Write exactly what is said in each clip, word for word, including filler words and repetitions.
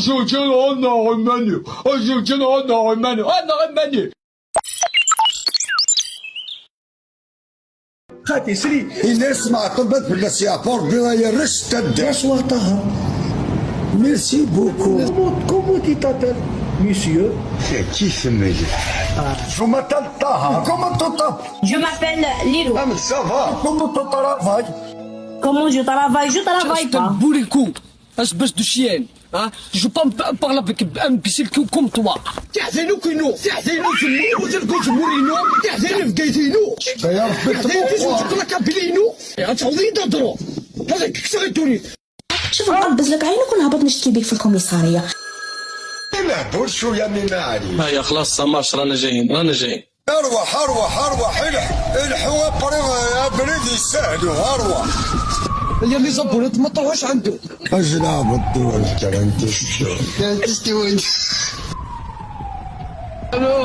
Zewǧen ɣur-neɣ iman-iw. Zewǧen ɣur-neɣ iman-iw. Ɣur-neɣ iman-iw. Xati, sri. Ines Maɛṭub ad fell-as yeɛfu Ṛebbi, ay arrac s taddart. Bonsoir, Taha. Merci beaucoup. Comment, comment tu t'appelles, monsieur? C'est qui ce mec? Je m'appelle Taha. Comment tu t'appelles? Je m'appelle Lilou. Ah, mais ça va. Comment tu travailles? Comment je travaille? Je travaille pas. Bourricou. Espèce de chien, hein? Je veux pas me pa-, parler avec un imbécile co-, comme toi. Tiɛdayin akk inu, tiɛdayin uzemmur, uzal deg uzemmur inu, tiɛdayin n Bgayet inu, tiɛdayin tizewǧeḍ la Kabylie inu, ad tɛawdeḍ-iyi-d ad d-truḥ. Ad k-kkseɣ i ddunit. شوف، نقبز لك عينك ونهبط نشتكي بيك في الكوميسارية. إلا بور شوية من معليش. هيا خلاص، ça marche، رانا جايين، رانا جايين. ارواح، ارواح، ارواح، الح-، الحو ابري، ابريد يسهلوا، ارواح. يا لي زابونات ما تروحوش عنده. اجلع بالدول.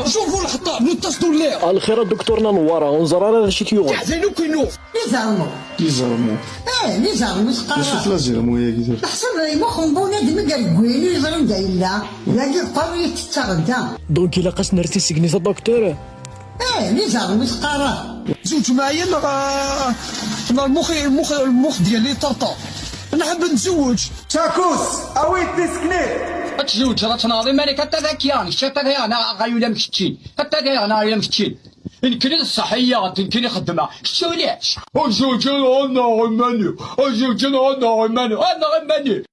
شوفوا الخطا، نتصلوا ليه. الخير دكتورنا نوارة، ونزرارة شي تيوغل. تحزنوا كنو. يزعموا. يزرموا. ايه، يزعموا، يسقاروا. شوف لا زرموا يا جدع. تحسب يمخن بونادم قال قويني يزرم دا إلا. يا جدع، قالوا يتتغدى. Donc إلا قاس نرتي سجني دكتور. ايه، لي زعما تقرا. زوج معايا مع، مع المخ، المخ، المخ ديالي طرطا. نحب نتزوج. شاكوس، اوي تسكني. تزوج راه تناضي مالك حتى ذاك يان، شتا ذا انا غايولا مشتين. حتى ذا انا غايولا مشتين. يمكن الصحية، يمكن خدمة. شتوليش؟ وزوج انا غماني. وزوج انا غماني. انا غماني.